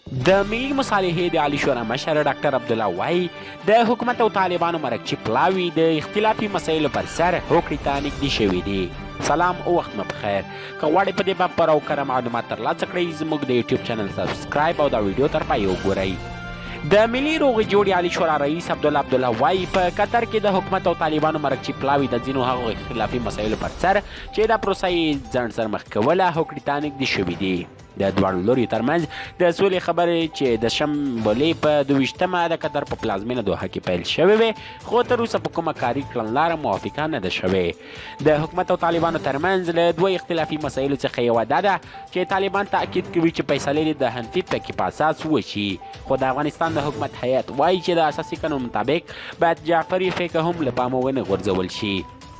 د ملي مصالحې د عالي شورا مشر ډاکټر عبدالله وايي، د حکومت او طالبانو مرکچي پلاوي د اختلافي مسایلو پر سر هوکړې ته نږدې شوي دي. سلام او وخت مو پخیر. که غواړئ په دې باب پوره او کره معلومات ترلاسه کړئ، زموږ د یوټیوب چینل سبسکرایب او دا ویډیو تر پایه وګورئ. د ملي روغې جوړې عالي شورا رئیس عبدالله عبدالله وايي، په قطر کې د حکومت او طالبانو مرکچي پلاوي د ځینو هغو اختلافي مسایلو پر سر چې دا پروسه یې ځنډ سره مخ کوله، هوکړې ته نږدې شوي دي. د دواړو لوریو ترمنځ د سولې خبرې چې د شنبلې په 22مه د قطر په پلازمینه دوحه کې پیل شوې وې، خو تر اوسه په کومه کاري کړنلاره موافقه نه ده شوې. د حکومت او طالبانو ترمنځ له دوه اختلافي مسایلو څخه یوه دا ده چې طالبان تاکید کوي چې فیصلې دې د حنفي فقې په اساس وشي، خو د افغانستان د حکومت هیئت وایي چې د اساسي قانون مطابق باید جعفري فقه هم له پامه ونه غورځول شي.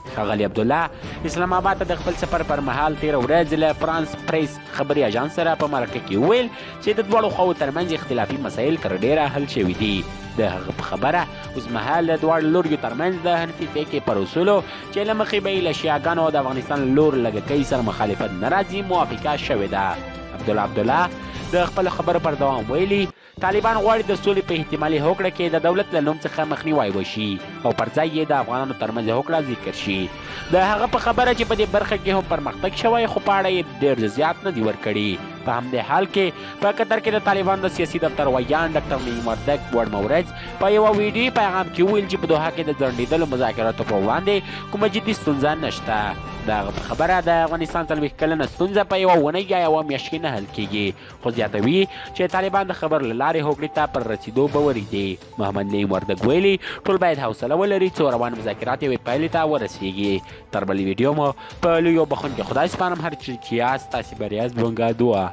ښاغلي عبدالله اسلام آباد ته د خپل سفر پر مهال تېره ورځ له فرانس پریس خبري اژانس سره په مرکه کې وویل چې د دواړو خواوو ترمنځ اختلافي مسایل تر ډېره حل شوي دي. د هغه په خبره اوسمهال د دواړو لوریو ترمنځ د حنفي فقې پر اصولو چې له مخې به یې له شیعهګانو او د افغانستان لور لږکۍ سره مخالفت نه راځي موافقه شوې ده. عبدالله عبدالله د خپلو خبرو پر دوام ویلي، طالبان غواړي د سولې په احتمالي هوکړه کې د دولت له نوم څخه مخنیوی وشي او پر ځای یې د افغانانو ترمنځ هوکړه ذکر شي. د هغه په خبره چې په دې برخه کې هم پرمختګ شوی خو په اړه یې ډېر جزیات نه دي ورکړي. په همدې حال کې په قطر کې د طالبانو د سیاسي دفتر ویاند ډاکټر نعیم وردګ وړمه ورځ په یوه ویډیويي پیغام کې وویل چې په دوحه کې د ځنډېدلو مذاکراتو په وړاندې کومه جدي ستونزه نشته. د هغه په خبره د افغانستان 40 کلنه ستونزه په یوه اونۍ یا یوه میاشت کې نه حل کېږي. خو زیاتوي چې طالبان د خبرو له لارې هوکړې ته پر رسیدو باوري دي. محمد نعیم وردګ ویلي، ټول باید حوصله ولري څو روان مذاکرات یوې پایلې ته ورسیږي. تر بلې ویډیو مو په لوی او بخښونکي خدای سپارم. هر چیرې چې یاست تاسې بریا زموږ دعا.